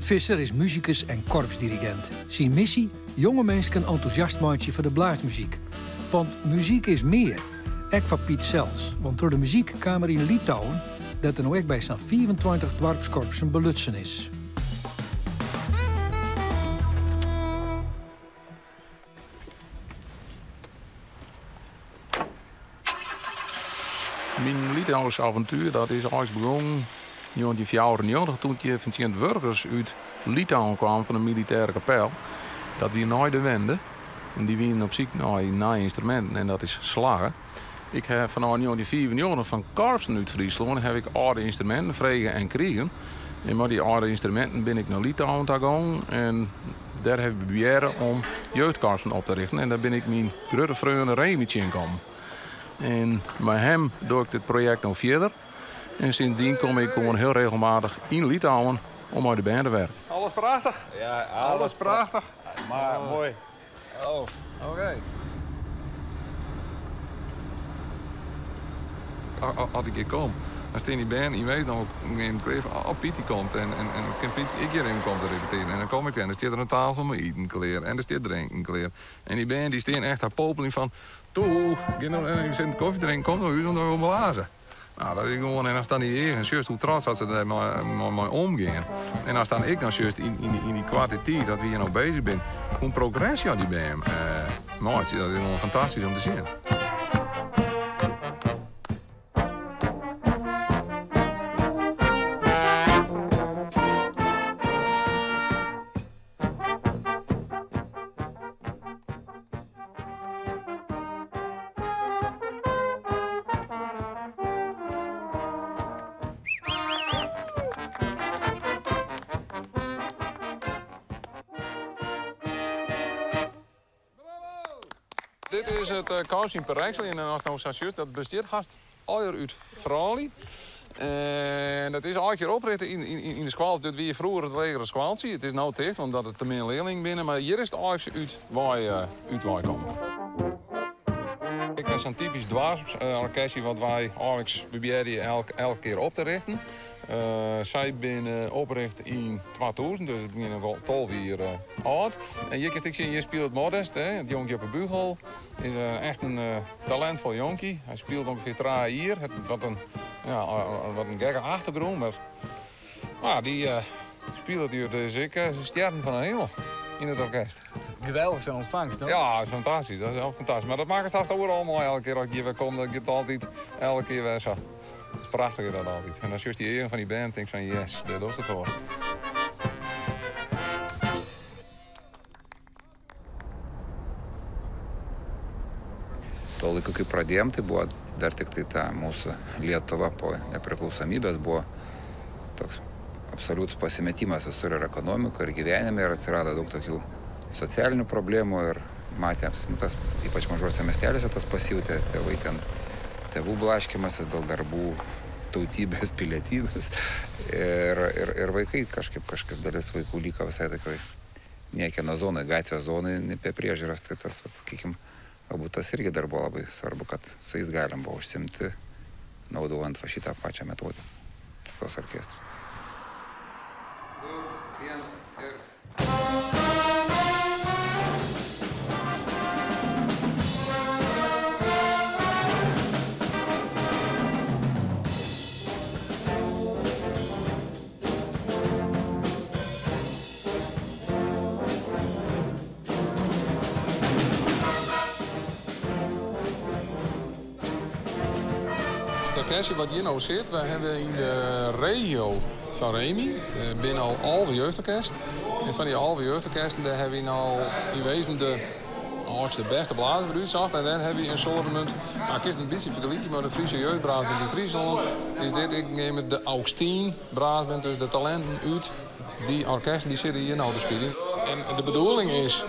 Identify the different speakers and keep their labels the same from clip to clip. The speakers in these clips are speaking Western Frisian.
Speaker 1: Piet Visser is musikus en korpsdirigint. Syn missy, jonge minsken entûsjast meitsje foar de blaasmuzyk. Want muzyk is mear. Ek foar Piet sels, want troch de muzyk kaam er yn Litouwen, dêr't er no ek by sa'n 25 doarpskorpsen belutsen is.
Speaker 2: Myn Litouwsk aventuer dat is eins begûn yn 1994 toen hjir fertsjintwurdigers út Litouwen kwamen fan de militêre kapel. Dat wie nei de Wende en dy wienen op syk nei nije ynstruminten en dat is slagge. Ik ha fanôf 1995 fan korpsen út Fryslân haw ik âlde ynstruminten frege en krigen. En mei dy âlde ynstruminten bin ik nei Litouwen ta gongen en dêr haw ik probearre om jeugdkorpsen op te richten. En dêr bin ik myn grutte freon Remy tsjinkommen. En mei him doch ik dit projekt no fierder. En sindsdien kom ik gewoan hiel regelmatich yn Litouwen om mei de bern te werken.
Speaker 3: Alles prachtich?
Speaker 4: Ja,
Speaker 3: alles prachtich.
Speaker 4: Maar moai.
Speaker 3: Oh, oké.
Speaker 2: As ik hjir kom, dan stean dy bern yn wezen al yn it klear fan oh, Piet dy komt en kin Piet ek hjir even komme te repetearjen. En dan kom ik dêr en dan stiet der in tafel mei iten klear en der stiet drinken klear. En dy bern dy stean echt te popeljen fan toe, gean no even sitten kofje drinken, kom no út, want we wolle blaze. Nou, dat is gewoan, en ast dan dy eagen sjochst hoe trots dat se dêr mei omgean. En ast dan ek noch sjochst yn dy koarte tiid dat wy hjir no bezich binne, hoe'n progresje dy bern meitsje, dat is gewoan fantastysk om te sjen. Dit is it korps yn Pereksel en ast no sa sjochst, dat bestiet hast allegear út froulju. En dat is eigentlik hjir oprjochte yn de skoalle. Dit wie froeger it legere skoaltsje. It is no ticht omdat der te min learlingen binne, mar hjir is it eigentlik út wei út wei kommen. Ek wer sa'n typysk doarpsorkestje wat wy eigentlik probearje elke kear op te richten. Sy binne oprjochte yn 2000, dus it binne al 12 jier âld. En hjir kinst ek sjen, hjir spilet Modest, it jonkje op 'e bugel. Is echt in talentfol jonkje. Hy spilet ûngefear trije jier. Hat wat in, ja, wat in gekke achtergrûn, mar ja, dy spilet hjir dus ek stjerren fan de himel yn it orkest.
Speaker 3: Geweldich sa'n ûntfangst, no?
Speaker 2: Ja, dat is fantastysk. Dat is hiel fantastysk. Mar dat makkest hast oeral mei elke kear as ik hjir wer kom, dat giet altyd elke kear wer sa. Dat is prachtich is dat altyd. En dan sjochst dy eagen fan dy bern en tinkst fan yes, dêr dochst it foar.
Speaker 5: Tuo laiku, kai pradėjom, tai buvo dar tiktai ta mūsų Lietuva po nepriklausomybės, buvo toks absoliutus pasimetimas visur ir ekonomikoj, ir gyvenime, ir atsirado daug tokių socialinių problemų ir matėms, nu, tas, ypač mažuose miesteliuose tas pasijautė, tėvai ten, tėvų blaškymasis dėl darbų, tautybės, pilietybės ir, ir, ir vaikai kažkaip, kažkas dalis vaikų liko visai tokioj niekieno zonoj, gatvės zonoj, be priežiūros, tai tas, vat, sakykim, galbūt tas irgi dar buvo labai svarbu, kad su jais galim buvo užsiimti, naudojant va šitą pačią metodiką tos orkestro.
Speaker 2: Du, viens ir. It orkestje wat hjir no sit, wy hawwe yn de regio fan Remy binne al 11 jeugdorkesten. En fan dy 11 jeugdorkesten dêr hawwe wy no yn wezen de âldste, bêste blazers wer útsocht. En dêr hawwe wy in soartemint, no kinst it in bytsje fergelykje mei de Friese Jeugdbrassband yn Fryslân, is dit ek neame de Augstein Brassband, dus de talinten út dy orkesten dy sitte hjir no te spyljen. En de bedoeling is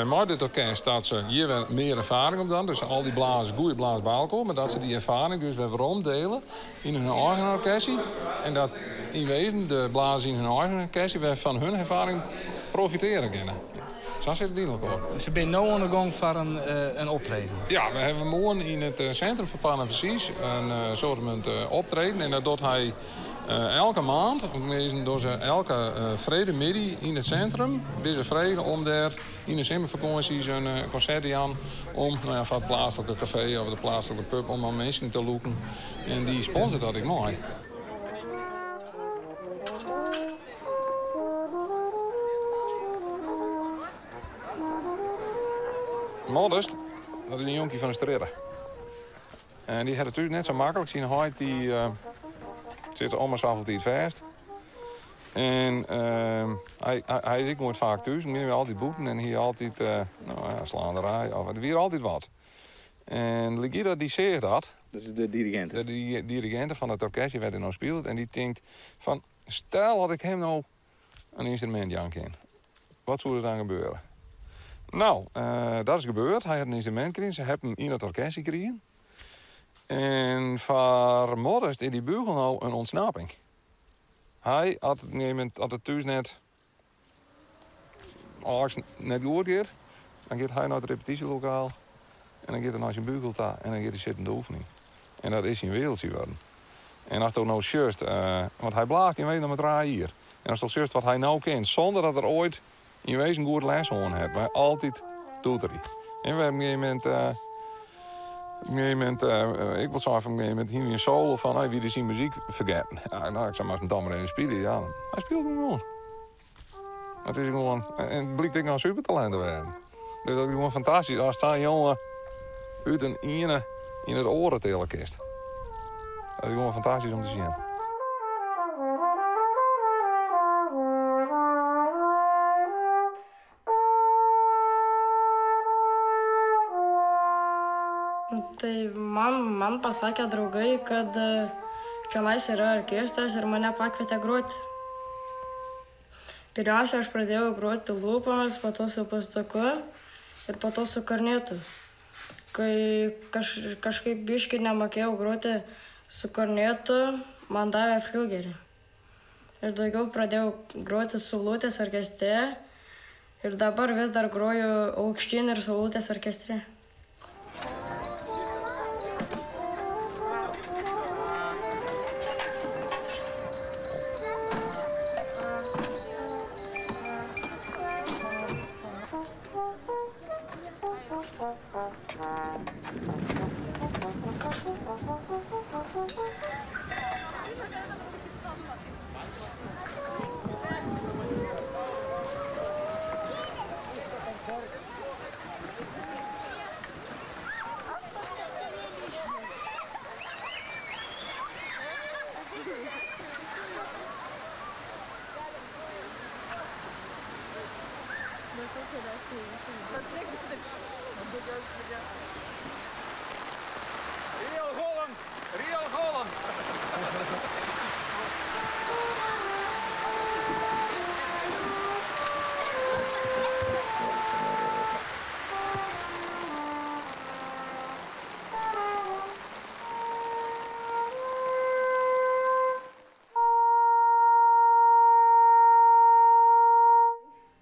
Speaker 2: mei dit orkest dat se hjir wer mear erfaring opdwaan, dus al dy blazers, goede blazers by elkoar, mar dat se dy erfaring dus wer weromdele yn hun eigen orkestje en dat yn wezen de blazers yn hun eigen orkestje wer fan hun erfaring profitearje kinne. Sa sit it yn elkoar.
Speaker 3: Se binne no oan de gong foar in optreden.
Speaker 2: Ja, we hawwe moarn yn it sintrum fan Panevėžys in soartemint optreden. En dat docht hy elke maand. Dogge se elke freedtemiddei yn it sintrum. Binne se frege om dêr yn de simmerfakânsjes in konsert te jaan. Om, no ja, foar it pleatslike kafee of de pleatslike pub om mar minsken te lûken. En dy sponsort dat ek mei. Modest, dat is in jonkje fan de strjitte. En dy hat it thús net sa maklik. Syn heit dy sit om 'e safolle tiid fêst. En hy, hy is ek noait faak thús. Hy wie altyd bûten en hie altyd no ja, slaanderij of der wie altyd wat. En Ligida dy seach dat.
Speaker 3: Dat is de dirigint.
Speaker 2: De diriginte fan it orkestje wêr't hy no spilet. En dy tinkt fan, stel dat ik him no in ynstrumint jaan kin. Wat soe der dan gebeure? No, dat is gebeurd. Hy hat in ynstrumint krigen. Se hawwe him yn it orkestje krigen. En foar Modest is dy bugel no in ûntsnapping. Hy, as it thús net As it net goed giet, dan giet hy nei it repetysjelokaal en dan giet er nei syn bugel ta en dan giet hy sitten te oefenjen. En dat is syn wereldje wurden. En asto no sjochst, want hy blaast yn wezen noch mar trije jier. En asto sjochst wat hy no kin, sûnder dat er oait yn wezen goed les hân hat, mar altyd toeterje. En we hawwe op in gegeven momint, op in gegeven momint, ik wol sein fan op in gegeven momint hiene we in solo fan hy wie dus syn muzyk fergetten. Ja, no, ik sei moatst him dan mar even spylje. Ja, hy spilet him gewoan. It is gewoan, en it blykt ek noch in supertalint te wêzen. Dus dat is gewoan fantastysk ast sa'n jonge út in iene yn it oare tille kinst. Dat is gewoan fantastysk om te sjen.
Speaker 4: Tai man, man pasakė draugai, kad čionais yra orkestras ir mane pakvietė groti. Pirmiausia, aš pradėjau groti lūpomis, po to su pustuku ir po to su kornetu. Kai kaž, kažkaip biškį nemokėjau groti su kornetu, man davė fliugelį. Ir daugiau pradėjau groti saulutės orkestre ir dabar vis dar groju aukštyn ir saulutės orkestre.
Speaker 2: Real Gollum! Real Gollum!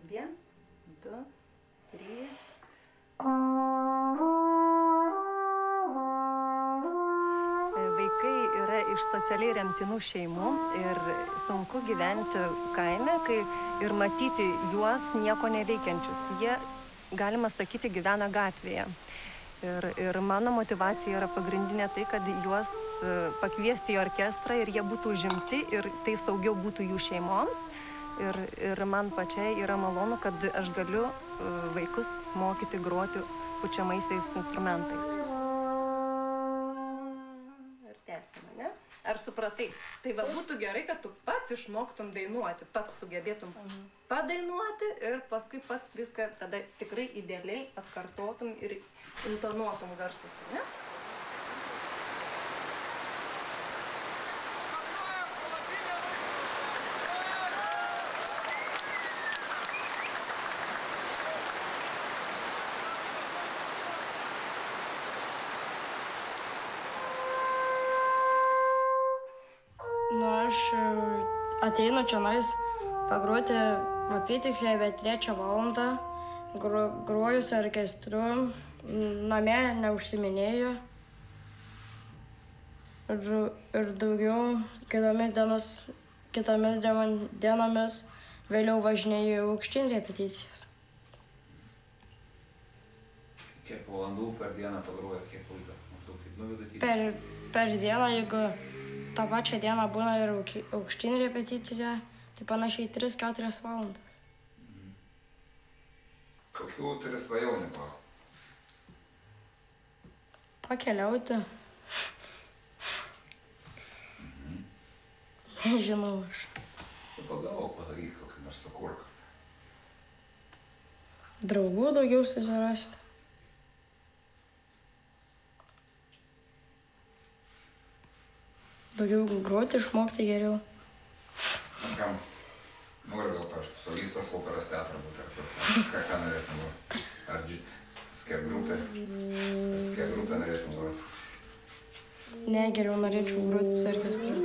Speaker 6: Viens, du, trys. Vaikai yra iš socialiai remtinų šeimų ir sunku gyventi kaime, kai ir matyti juos nieko neveikiančius. Jie, galima sakyti, gyvena gatvėje. Ir, ir mano motyvacija yra pagrindinė tai, kad juos pakviesti į orkestrą ir jie būtų užimti ir tai saugiau būtų jų šeimoms. Ir, ir man pačiai yra malonu, kad aš galiu vaikus mokyti groti pučiamaisiais instrumentais. Ir tęsiame, ne? Ar supratai? Tai va būtų gerai, kad tu pats išmoktum dainuoti, pats sugebėtum padainuoti ir paskui pats viską tada tikrai idealiai atkartotum ir intonuotum garsus, ne?
Speaker 4: Nu, aš ateinu čionais pagroti apytiksliai apie trečią valandą. Groju su orkestru, name neužsiiminėju. Ir daugiau kitomis dienos, kitomis dienomis vėliau važinėju į aukštyn repeticijas.
Speaker 5: Kiek valandų per dieną pagroja, kiek laiko? Maždaug taip, nu, vidutiniškai.
Speaker 4: Per dieną, jeigu tą pačią dieną būna ir aukštyn repeticija, tai panašiai 3-4 valandas.
Speaker 5: Kokių turi svajonių, Povilas?
Speaker 4: Pakeliauti. Nežinau aš.
Speaker 5: Nu, pagalvok, padaryk kokį nors sukurk.
Speaker 4: Draugų daugiau susirasti. Daugiau groti išmokti geriau.
Speaker 5: Na, kam nori gal, pavyzdžiui, solistas operos teatro būt, ar kur, ką norėtum grot? Ar su kokia grupė? Ar su kokia grupė norėtum grot?
Speaker 4: Ne, geriau norėčiau groti su orkestru.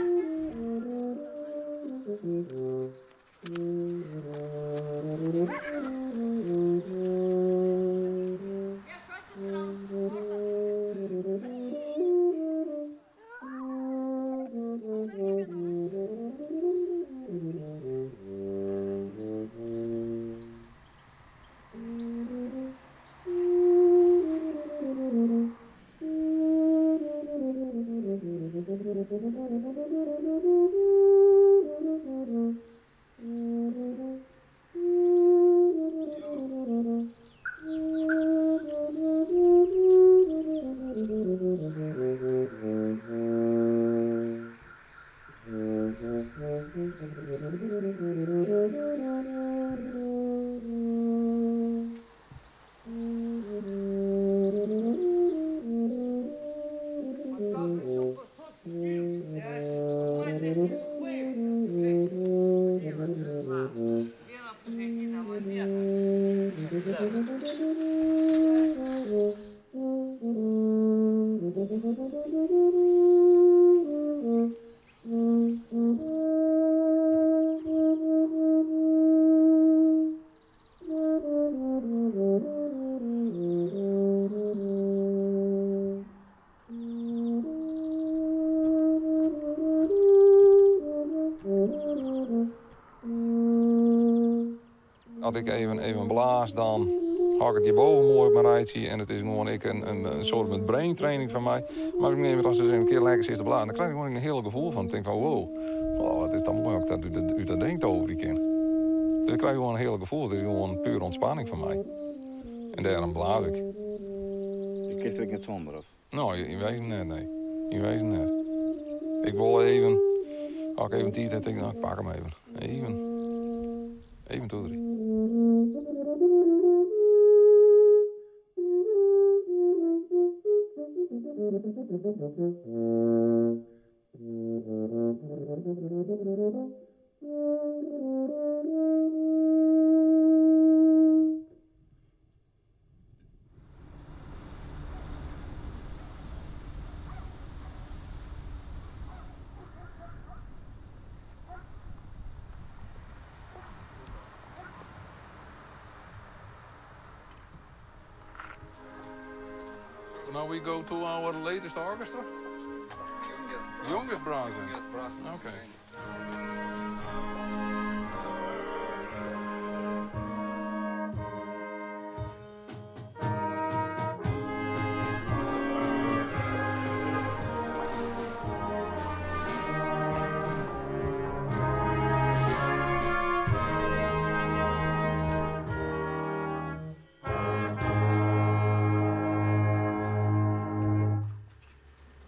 Speaker 2: Als ik even blaas, dan hak ik hierboven mooi op mijn rijtje. En het is gewoon ik een soort met brain training van mij. Maar ik neem het als het een keer lekker zit te blazen, dan krijg ik gewoon een heel gevoel van. Ik denk van wow, oh, het is dan mooi ook dat u dat denkt over die kind. Dus ik krijg gewoon een heel gevoel. Het is gewoon puur ontspanning van mij. En daarom blaas ik.
Speaker 3: Je kist er niet zonder, of?
Speaker 2: Nou, in wezen net, nee. In wezen net. Ik wil even, als ik even tijd heb, denk ik, nou, ik pak hem even. Even. Even 2, 3. Now we go to our latest orchestra?
Speaker 5: Youngest
Speaker 2: Youngest brass band.
Speaker 5: Youngest brass band.
Speaker 2: Okay.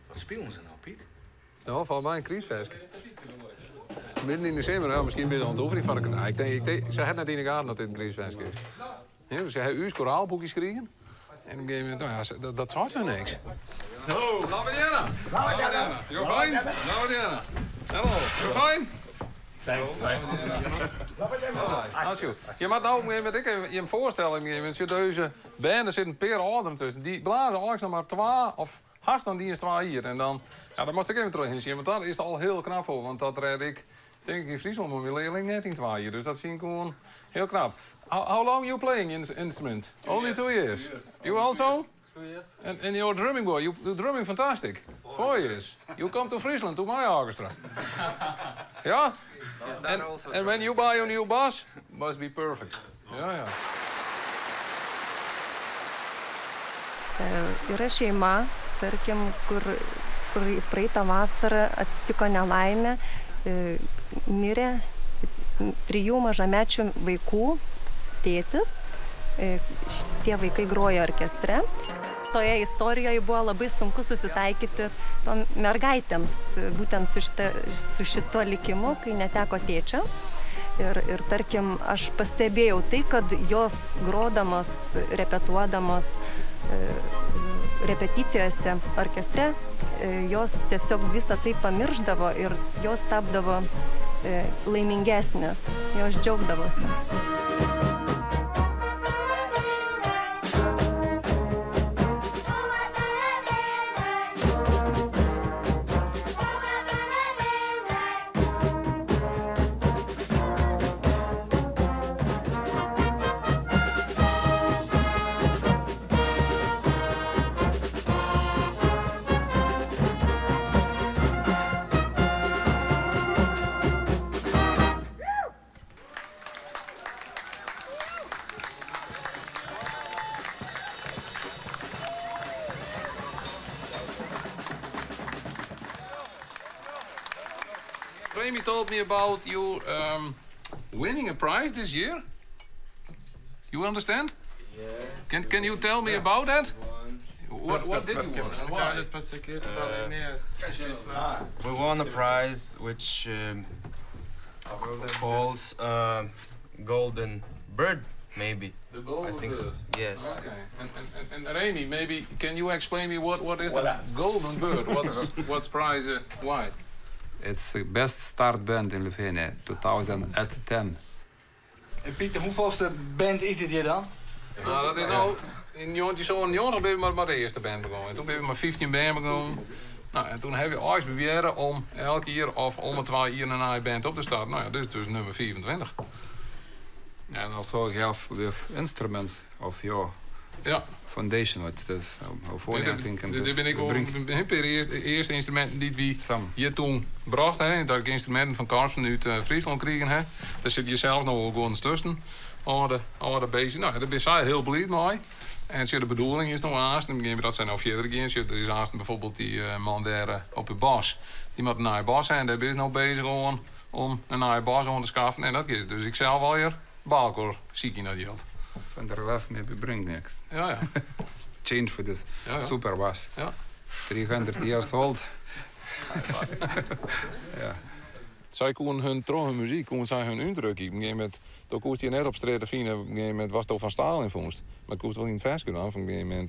Speaker 3: Wat spelen ze nou, Piet?
Speaker 2: Nou, volgens mij een crisisversie. Midden in december, ja, misschien ben je aan het oefenen van de kanaal. Ik denk, ik denk, ze hebben net in de gaten dat dit een crisisversie is. Ja, dus ze hebben uw koraalboekjes gekregen. En op een gegeven moment, nou ja, ze, dat zou hun niks.
Speaker 3: Hallo.
Speaker 2: Laba diena. Laba diena. You're fine? Laba diena. Hallo, you're fine?
Speaker 7: Thanks.
Speaker 2: Hartstikke. Je mag nou op een gegeven moment, ik even je voorstellen, op een gegeven moment zit deze band, er zit een paar ouderen tussen. Die blazen eigenlijk nog maar 2 of haast dan die eens 2 hier. En dan, ja, dat moest ik even terug in zien, want daar is het al heel knap voor. Want dat red ik, denk ik, in Friesland met mijn leerling net in 2 hier. Dus dat vind ik gewoon heel knap. How long you playing in instrument? Only 2 years. You also?
Speaker 7: 2 years.
Speaker 2: And you're drumming boy, you drumming fantastic. 4 years. You come to Friesland, to my orchestra. Yeah? And when you buy a new bass, must be perfect. Yeah.
Speaker 6: Yra šeima, tarkim, kur praeitą vasarą atsitiko nelaimė, mirė trijų mažamečių vaikų tėtis. Šitie vaikai grojo orkestre. Toje istorijoje buvo labai sunku susitaikyti tom mergaitėms, būtent su šituo likimu, kai neteko tėčio. Ir tarkim, aš pastebėjau tai, kad jos grodamos, repetuodamos repeticijose orkestre, jos tiesiog visą tai pamiršdavo ir jos tapdavo laimingesnės, jos džiaugdavosi.
Speaker 2: Remy told me about you winning a prize this year. You understand?
Speaker 7: Yes.
Speaker 2: Can you tell me about that? What did you win and why?
Speaker 7: We won a prize which calls Golden Bird, maybe.
Speaker 2: The Golden
Speaker 7: I think so.
Speaker 2: Bird.
Speaker 7: Yes.
Speaker 2: Okay. And Remy, maybe can you explain me what is the Golden Bird? What's prize? Why?
Speaker 5: It's the best start band in Lithuania, 2010.
Speaker 3: En Pieter, hoeveelste band is dit hier dan?
Speaker 2: Nou, dat is nou in 1997 ben we maar de eerste band begonnen. En toen ben we maar 15 band begonnen. Nou, en toen hebben we ooit proberen om elk jaar of om de 2 jaar een nieuwe band op te starten. Nou ja, dit is dus nummer 24.
Speaker 5: And also help with instruments of your foundation, what is eufonia, I think. And
Speaker 2: Dit ben ik ook een paar eerste instrumenten die we hier toen bracht. Hè, dat ik instrumenten van Karsten uit Friesland kregen. Hè. Daar zit je zelf nog wel gewoon tussen. Oude bezig. Nou, daar ben zij heel blij mee. En zo de bedoeling is nog haast. En dat zijn nou verder gaan. Zo, er is haast bijvoorbeeld die man daar op de bas. Die moet een nieuwe bas zijn. Daar ben ik nou bezig om een nieuwe bas aan te schaffen. En dat is dus ik zelf alweer balkor zie ik in dat geld.
Speaker 5: Van der last maybe bring next. Change for this super bass. 300 years old. Yeah.
Speaker 2: Zij konden hun troch hun muziek, konden zij hun indruk. Op een gegeven moment, toen koest je net op straat te vinden, op een gegeven moment was het al van Stalin vondst. Maar ik koest wel in het vers gedaan, van op een gegeven moment,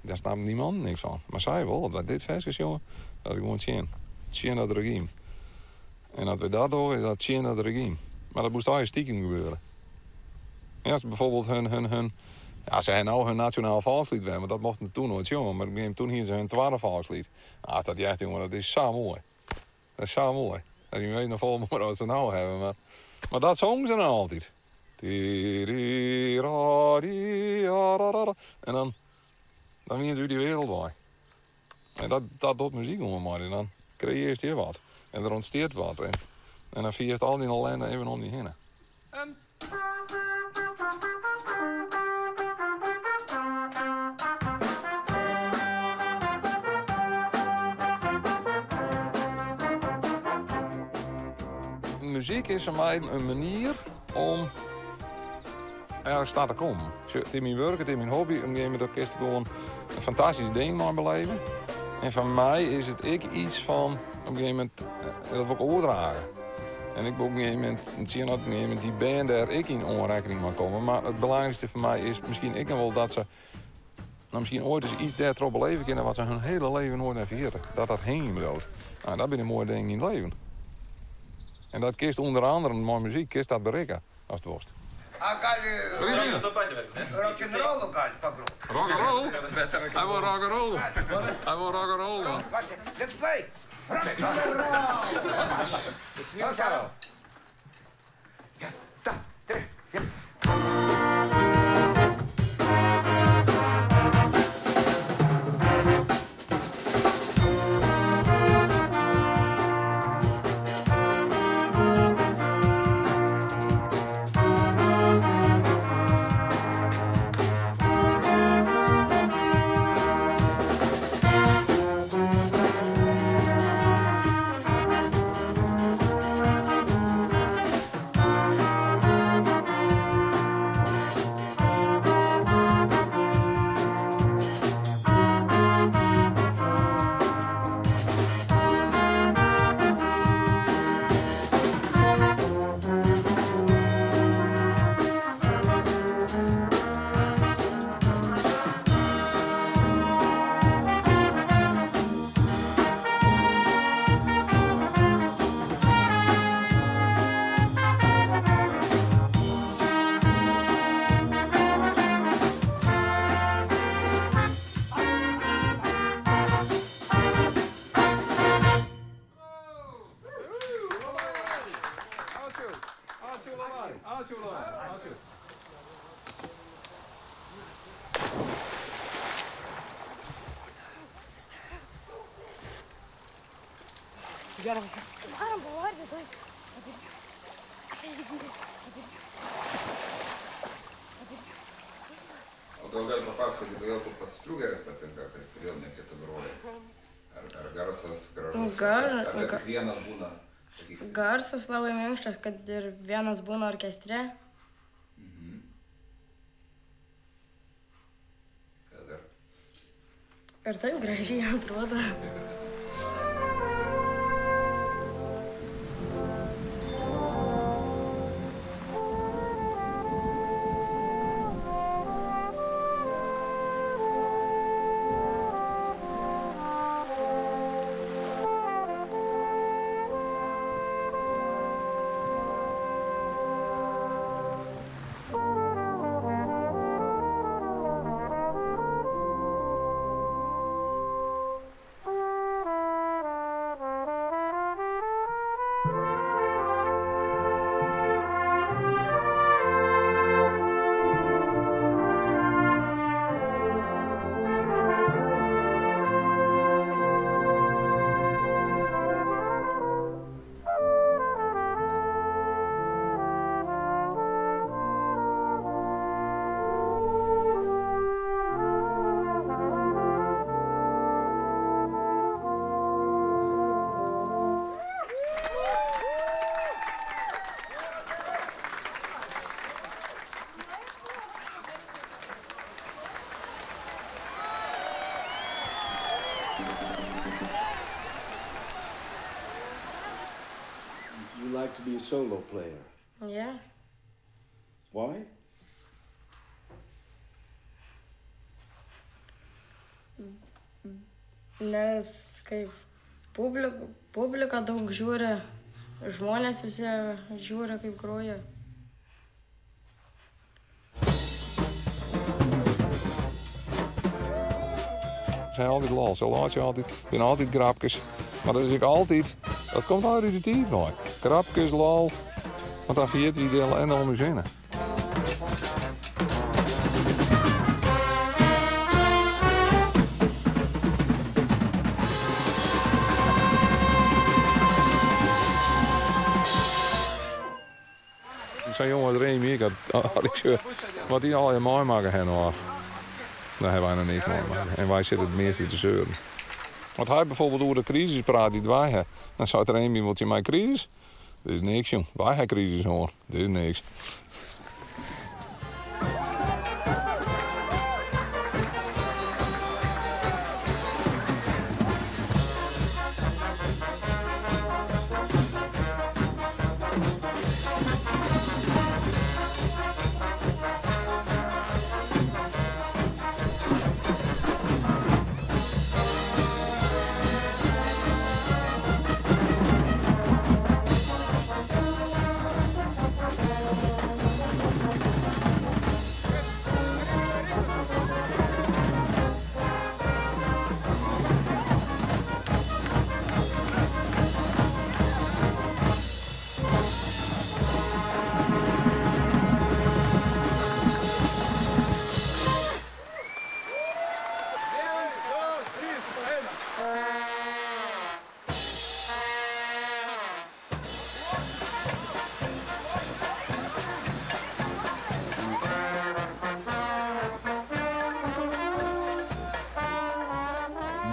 Speaker 2: daar snapt niemand niks van. Maar zij wel, dat dit vers is, jongen, dat ik gewoon zien. Zien dat regime. En dat we dat doen, is dat zien dat regime. Maar dat moest al stiekem gebeuren. Ja, als bijvoorbeeld hun, ja, ze hebben nou hun nationaal volkslied weer, maar dat mochten ze toen nooit jongen. Maar op een gegeven moment, toen hier ze hun tweede volkslied. Nou, als dat echt, jongen, dat is zo mooi. Dat is zo mooi. Dat je weet nog vol mooi wat ze nou hebben. Maar dat zongen ze nou altijd. En dan wint u die wereld bij. En dat doet muziek om maar. En dan creëert je wat. En er ontstaat wat. En dan viert al die ellende even om die heen. En... Muziek is voor mij een manier om ergens te komen. Het is mijn werk, het is mijn hobby. Op een gegeven moment orkest gewoon een fantastisch ding maar beleven. En van mij is het ik iets van, op een gegeven moment, dat wil ik overdragen. En ik wil op een gegeven moment, zie je dat op een gegeven moment die band daar ik in onrekening mag komen. Maar het belangrijkste voor mij is misschien ik nog wel dat ze nou, misschien ooit eens iets daarop beleven kunnen wat ze hun hele leven nooit hebben vergeten. Dat dat heen blijft. Nou, dat ben een mooi ding in het leven. En dat kist onder andere mooie muziek, kist dat bereiken als het worst.
Speaker 8: Rock'n'roll.
Speaker 2: Rock'n'roll? Hij wil rock'n'roll. Hij wil rock'n'roll.
Speaker 8: Lukt twee. Rock'n'roll.
Speaker 2: Het is nieuw stijl.
Speaker 8: Ja, ta, tre, ja.
Speaker 5: O gal gali papasakoti, kodėl tau pats fliugelis patinka, tai kodėl ne kiti groja? Ar, ar garsas gražus? Ar, ar tik vienas būna? Sakyk.
Speaker 4: Garsas labai minkštas, kad ir vienas būna orkestre.
Speaker 5: Kas dar?
Speaker 4: Ir taip gražiai atrodo.
Speaker 9: You like to be a solo player.
Speaker 4: Yeah.
Speaker 9: Why?
Speaker 4: Nes kaip publika daug žiūri, žmonės visi žiūri, kaip groja.
Speaker 2: Ze zijn altijd lol, ze laat je altijd, zijn altijd grapjes. Maar dat is ik altijd, dat komt uit de tijd maar. Grapjes, lol, want dan vergeet wie de en om je zinnen. Zo'n jongen Remy, ik had ik zo, wat die al in mooi maken hen hoor. Daar hebben wij nog niks mooi maken. En wij zitten het meeste te zeuren. Want hij bijvoorbeeld over de crisis praat die wij hebben. Dan zou Remy, wat je mijn crisis? Dat is niks, jong. Wij hebben crisis hoor. Dat is niks.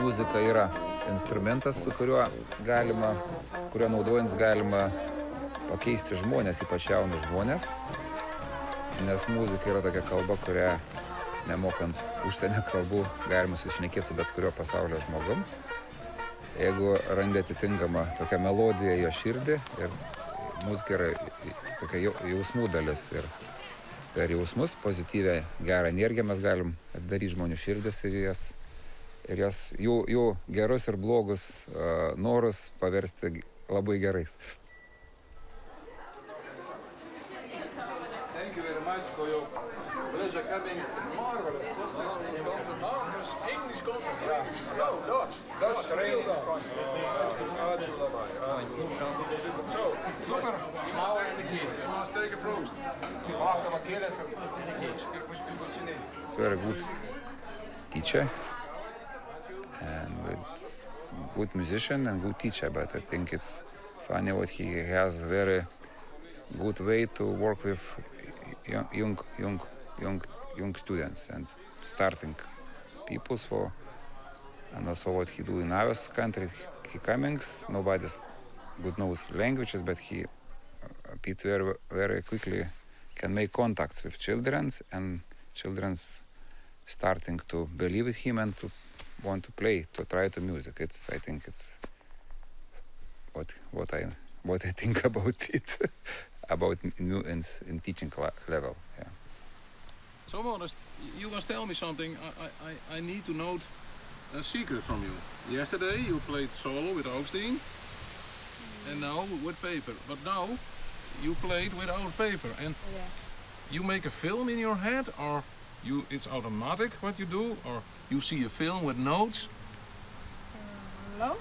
Speaker 5: Muzika yra instrumentas, su kuriuo galima, kuriuo naudojant galima pakeisti žmonės, ypač jaunus žmonės. Nes muzika yra tokia kalba, kurią nemokant užsienio kalbų galima susišnekėti su bet kuriuo pasaulio žmogum. Jeigu randi atitinkamą tokią melodiją jo širdį, ir muzika yra tokia jausmų dalis. Ir per jausmus, pozityvią, gerą energiją mes galim atidaryt žmonių širdis ir jų gerus ir blogus norus paversti labai gerais.
Speaker 2: Thank you very much for your pleasure coming. It's marvelous. Marvelous concert. Marvelous English concert. Yeah. No, Dutch. Dutch, real Dutch. Super. Proost.
Speaker 5: It's very good teacher and it's good musician and good teacher, but I think it's funny what he has very good way to work with young, young, young, young students and starting peoples for, and also what he do in our country, he comings, nobody's good knows languages, but he Pete very, very quickly can make contacts with children, and children's starting to believe in him and to want to play, to try to music. It's, I think it's what I think about it, about new in teaching level. Yeah.
Speaker 2: So Modest, you must tell me something. I need to note a secret from you. Yesterday you played solo with Augstein, and now with paper. But now you played without paper, and you make a film in your head, or it's automatic what you do, or you see a film with notes?
Speaker 4: No.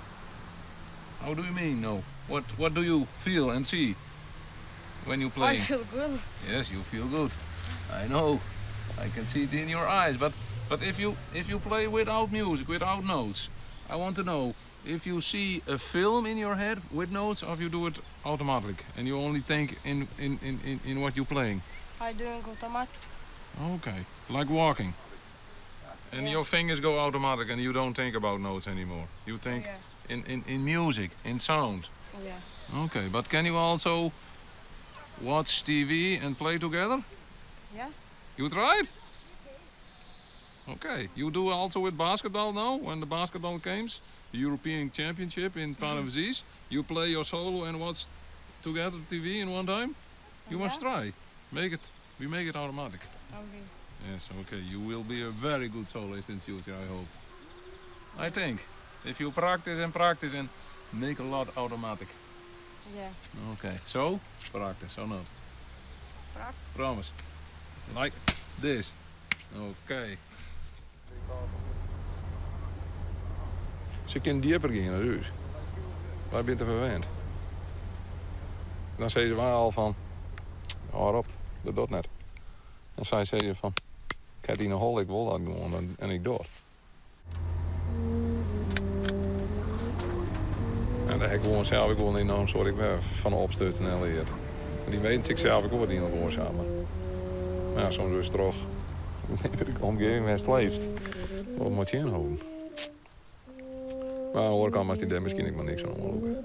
Speaker 2: How do you mean no? What do you feel and see when you play?
Speaker 4: I feel good.
Speaker 2: Yes, you feel good. I know. I can see it in your eyes. But if you play without music, without notes, I want to know if you see a film in your head with notes, or if you do it automatic and you only think in what you're playing.
Speaker 4: I doing automatic.
Speaker 2: Okay, like walking. And your fingers go automatic and you don't think about notes anymore. You think in music, in sound.
Speaker 4: Yeah.
Speaker 2: Okay, but can you also watch TV and play together?
Speaker 4: Yeah.
Speaker 2: You tried? Okay, you do also with basketball now, when the basketball games, the European Championship in Panevėžys, you play your solo and watch together TV in one time? You must try. Make it, we make it automatic.
Speaker 4: Okay.
Speaker 2: Yes, okay, you will be a very good soloist in future, I hope. I think, if you practice and practice and make a lot automatic.
Speaker 4: Yeah.
Speaker 2: Okay, so, practice or not?
Speaker 4: Practice.
Speaker 2: Promise. Like this. Okay. Ze kunnen dieper gaan dan u. Waar ben je te verwend? Dan zei ze wel al van, oh Rob, dat doet net. En zij zei van, ik heb die een hol, ik wil dat gewoon en ik doe. En daar heb ik gewoon zelf, ik wil niet nog een soort, ik ben van opstutsen en leert. En die weten zichzelf, ik word niet nog samen. Maar ja, soms is het toch de omgeving waar het leeft. Wat moet je inhouden? Maar aan de andere kant was die daar misschien ik maar niks aan omlopen.